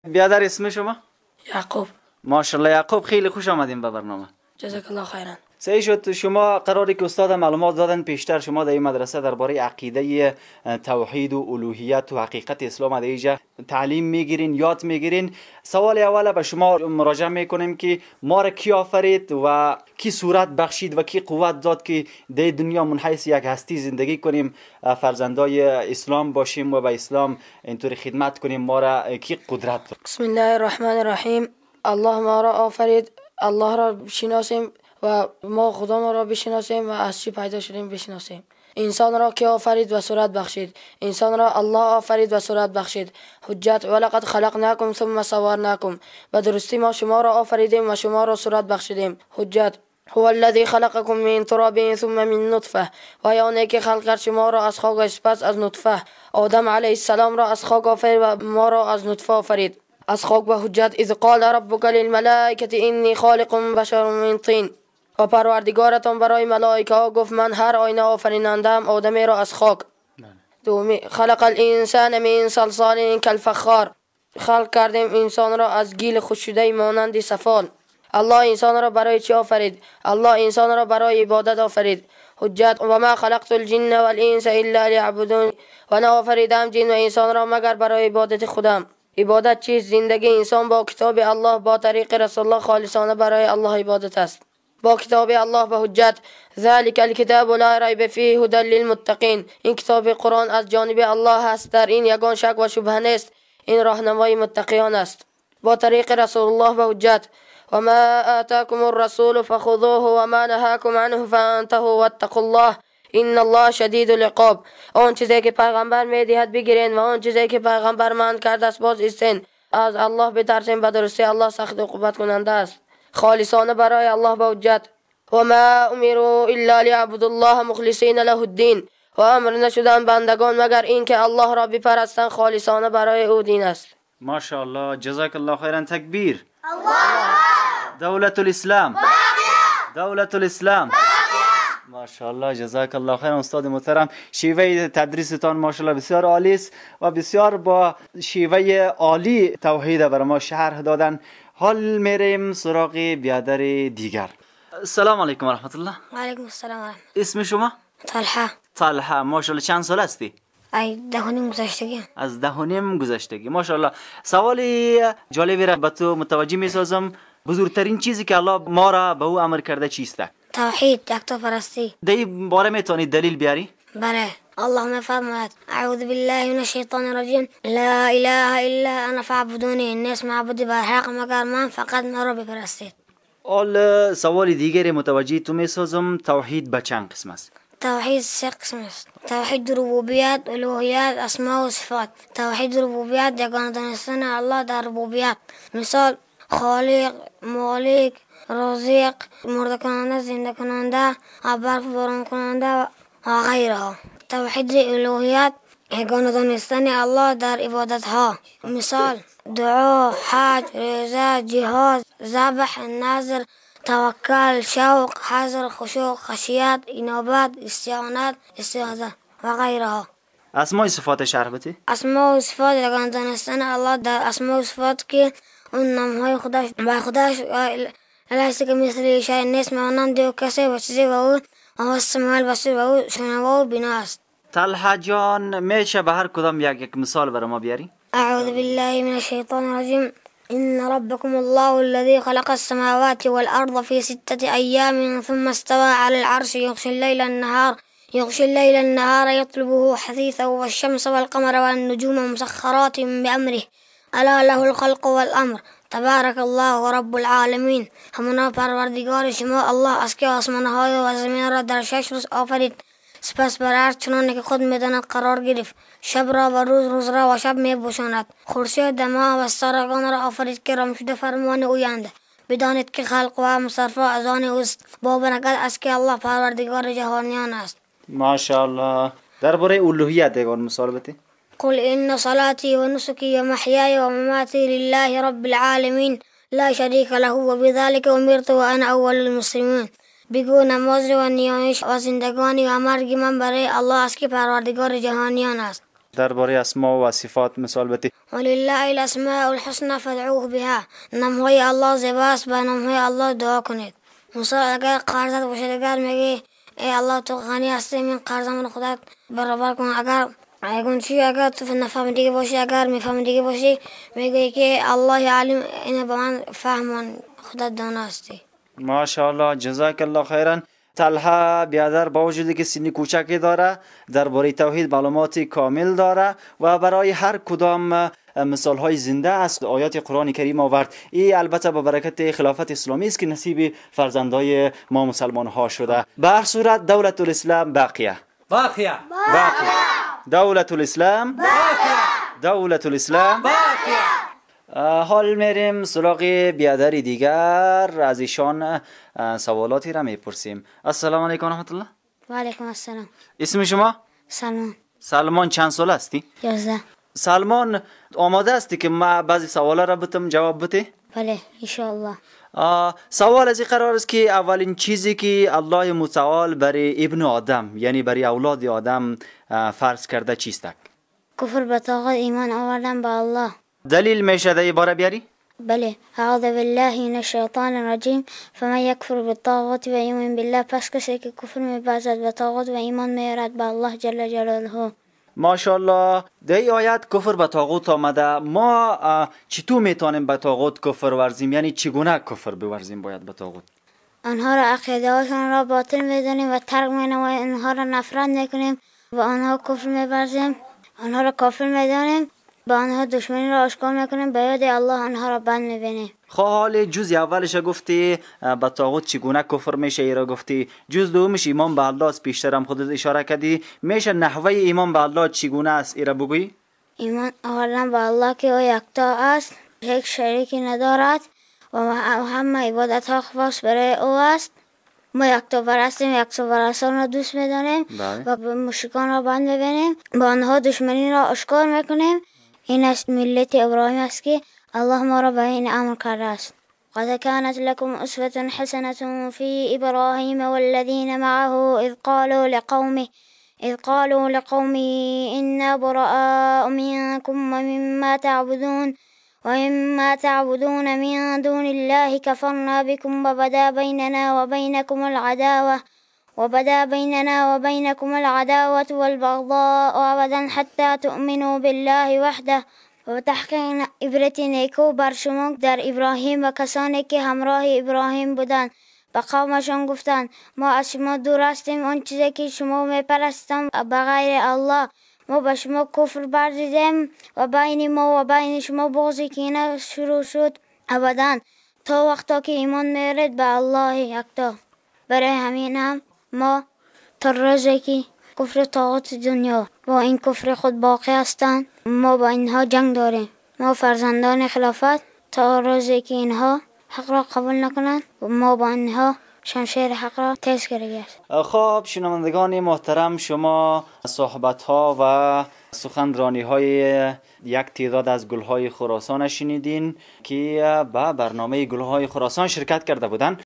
بیادر اسم شما؟ یعقوب. ماشاءالله یعقوب، خیلی خوش آمدین به برنامه. جزاک الله خیرا. صحیح شد. شما قراری که استاد معلومات دادن پیشتر شما در این مدرسه درباره عقیده توحید و الوهیت و حقیقت اسلام در اینجا تعلیم میگیرین، یاد میگیرین. سوال اول به شما مراجعه میکنیم که ما را کی آفرید و کی صورت بخشید و کی قوت داد که در دنیا من حیث یک هستی زندگی کنیم، فرزندای اسلام باشیم و به اسلام اینطوری خدمت کنیم؟ ما را کی قدرت داد؟ بسم الله الرحمن الرحیم. الله ما را آفرید، الله را شناسیم و ما خدا ما را بشناسیم و از چی پیدا شدیم بشناسیم. انسان را که آفرید و صورت بخشید. انسان را الله آفرید و صورت بخشید. حجت: ولقد خلقناکم ثم صورناکم. و درستی ما شما را آفریدیم و شما را صورت بخشیدیم. حجت: هو الذی خلقکم من تراب ثم من نطفه. و یا که خلق کرد شما را از خاک سپس از نطفه. آدم علیه السلام را از خاک آفرید و ما را از نطفه آفرید. از خاک. و حجت: اذ قال ربک للملائکه انی خالق بشر من طین. و پروردگارتان برای ملائکه ها گفت من هر آینه آفرینندم آدمی را از خاک. دومی: خلق الانسان من صلصال کالفخار. خلق کردیم انسان را از گیل خشک شده مانند سفال. الله انسان را برای چی آفرید؟ الله انسان را برای عبادت آفرید. حجت: و ما خلقت الجن والانس الا لیعبدون. و نه آفریدم جن و انسان را مگر برای عبادت خودم. عبادت چیست؟ زندگی انسان با کتاب الله با طریق رسول الله خالصانه برای الله عبادت است. با کتاب الله. به حجت: ذلك الكتاب لا ریب فیه هدى للمتقین. این کتاب قرآن از جانب الله است، در این یگان شک و شبهه نیست، این راهنمای متقیان است. با طریق رسول الله. به حجت: و ما آتاکم الرسول فخذوه و ما نهاکم عنه فانتهوا واتقوا الله ان الله شدید العقاب. آن چیزی که پیغمبر میدهد بگیرین و آن چیزی که پیغمبر منع کرده است باز ایستین. از الله بترسین، به درستی الله سخت عقوبت کننده است. خالصانه برای الله. به حجت: و ما امروا الا لیعبدوا الله مخلصین له الدین. و امر نشدن بندگان مگر اینکه الله را بپرستند، خالصانه برای او دین است. ماشاءالله، جزاک الله خیرا. تکبیر! دولت الاسلام، دولت الاسلام. ماشاءالله، جزاک الله خیر. استاد محترم، شیوه تدریستان ماشاءالله بسیار عالی است و بسیار با شیوه عالی توحید بر ما شرح دادن. حال میریم سراغ بیادر دیگر. السلام علیکم و رحمت الله. و علیکم السلام و رحمت. اسم شما؟ طلحه. طلحه، ماشاءالله. چند سال هستی؟ ای 10.5 گذشتگی. از 10.5 گذشتگی، ماشاءالله. سوال جالبی را به تو متوجه میسازم. بزرگترین چیزی که الله ما را به او امر کرده چیست؟ توحید، یکتا پرستی. در این باره میتونی دلیل بیاری؟ بله، الله میفرماید: اعوذ بالله من الشیطان الرجیم، لا اله الا انا فاعبدونی. نیست معبودی بر حق مگر من، فقط مرا بپرستید. حال سوال دیگری متوجه تو میسازم. توحید به چند قسم است؟ توحید سه قسم است: توحید ربوبیت، الوهیت، اسماء و صفات. توحید ربوبیت یگانه دانستن الله در ربوبیت، مثال خالق، مالک، رازق، مرده کننده، زنده کننده، برف باران کننده و غیرها. توحید الوهیت یگانه دانستن الله در عبادت ها، مثال دعا، حج، روزه، جهاد، ذبح، نذر، توکل، شوق، حذر، خشوع، خشیت، انابت، استعانت، استعاذه و غیرها. اسماء صفات شرح بده. اسماء و صفات یگانه دانستن الله در اسماء و صفات که اون نامهای خودش بر خودش لیس کمثله شیء، نیست مانند او کسی و چیزی، و او هو السمیع البصیر، و او شنوا و بینا است. طلحه جان، میشه به هر کدام یک یک مثال برای ما بیاری؟ اعوذ بالله من الشیطان الرجیم، إن ربكم الله الذي خلق السماوات والأرض في 6 أيام ثم استوى على العرش يغشي الليل النهار يطلبه حثيثا والشمس والقمر والنجوم مسخرات بأمره ألا له الخلق والأمر تبارك الله رب العالمین. همانا پروردگار شما الله است که آسمان‌های و زمین را در 6 روز آفرید، سپس بر عرش چنان که خود می‌داند قرار گرفت. شب را و روز، روز را و شب می‌پوشاند. خورشید، ماه و ستارگان را آفرید که رام شده فرمان اویند. بدانید که خلق و مصرف از آن اوست. با برکت است که الله پروردگار جهانیان است. ماشاءالله. درباره الوهیت دیگه مثال بده. قل إن صلاتي ونسكي ومحياي ومماتي لله رب العالمين لا شريك له وبذلك أمرت وأنا أول المسلمين. بگو نماز و نیایش و زندگانی و مرگ من برای الله است که پروردگار جهانیان است. درباره اسما و صفات مثال بتی. ولله الاسماء الحسنى فادعوه بها. نامهای الله زیباست، به نامهای الله دعا کنید. مثال اگر قرضت باشه اگر میگی ای الله تو غنی هستی، من قرضم رو خودت برابر کن. اگر اگر چی اگر تو نفهمیدگی باشی، اگر میفهمیدگی باشی میگی که الله عالم، اینو به من فهمان، خودت دانا هستی. ماشاءالله، جزاک الله خیرا. طلحه بیادر با وجودی که سنی کوچکی داره درباره توحید معلومات کامل داره و برای هر کدام مثال های زنده از آیات قرآن کریم آورد. این البته با برکت خلافت اسلامی است که نصیب فرزندای ما مسلمان ها شده. به هر صورت دولت الاسلام باقیه، باقیه، باقیه، دولت الاسلام باقیه، دولت الاسلام باقیه. حال میریم سراغ بیادر دیگر، از ایشان سوالاتی را میپرسیم. السلام علیکم و رحمت الله. و علیکم السلام. اسم شما؟ سلمان. سلمان چند سال هستی؟ 11. سلمان آماده هستی که ما بعضی سوالا را بتم جواب بده؟ بله انشاءالله. سوال از این قرار است که اولین چیزی که الله متعال برای ابن آدم یعنی برای اولاد آدم فرض کرده چیست؟ کفر به طاغوت، ایمان آوردن به الله. دلیل میشه در باره بیاری؟ بله. اعوذ بالله من الشیطان الرجیم فمن یکفر بالطاغوت و یؤمن بالله. پس کسی که کفر می‌ورزد به طاغوت و ایمان میارد به الله جل جلاله. ماشاءالله، در این آیت کفر به طاغوت آمده. ما چطور میتونیم به طاغوت کفر ورزیم؟ یعنی چگونه کفر بورزیم باید به طاغوت؟ آنها را عقیده هاشان را باطل میدانیم و ترک مینماییم، آنها را نفرت میکنیم و آنها کفر میورزیم، آنها را کافر میدانیم، با آنها دشمنی را آشکار میکنیم، به یاد الله آنها را بند میبینیم. حال جز اولش گفتی به طاغوت چگونه کفر میشه ای را گفتی، جز دومش ایمان به الله است، پیشتر هم خودت اشاره کردی. میشه نحوه ایمان به الله چگونه است ای را بگویی؟ ایمان آوردن به الله که او یکتا است، هیچ شریکی ندارد و همه عبادت ها خاص برای او است. ما یکتا پرستیم، یکتا پرستان را دوست میداریم و مشرکان را بند میبینیم، با آنها دشمنی را آشکار میکنیم. این است ملت ابراهیم است که الله ما را به این امر کرده است. قد كانت لكم أسوة حسنة في إبراهيم والذين معه إذ قالوا لقومه إنا براء منكم ومما تعبدون من دون الله كفرنا بكم وبدا بيننا وبينكم العداوة والبغضاء أبدا حتى تؤمنوا بالله وحده. و تحقیق عبرت نیکو بر شما در ابراهیم و کسانی که همراه ابراهیم بودند. به قومشان گفتند ما از شما دور هستیم، آن چیزی که شما میپرستید به غیر الله، ما به شما کفر ورزیدیم و بین ما و بین شما بغض کینه شروع شد ابدا تا وقتا که ایمان میارید به الله یکتا. برای همین هم ما تا روزی که کفر طاغوت دنیا با این کفر خود باقی هستند، ما با اینها جنگ داریم. ما فرزندان خلافت تا روزی که اینها حق را قبول نکنند ما با اینها شمشیر حق را تیز کرده است. خب شنوندگان محترم، شما صحبت ها و سخنرانی های یک تعداد از گلهای خراسان شنیدین که به برنامه گلهای خراسان شرکت کرده بودند.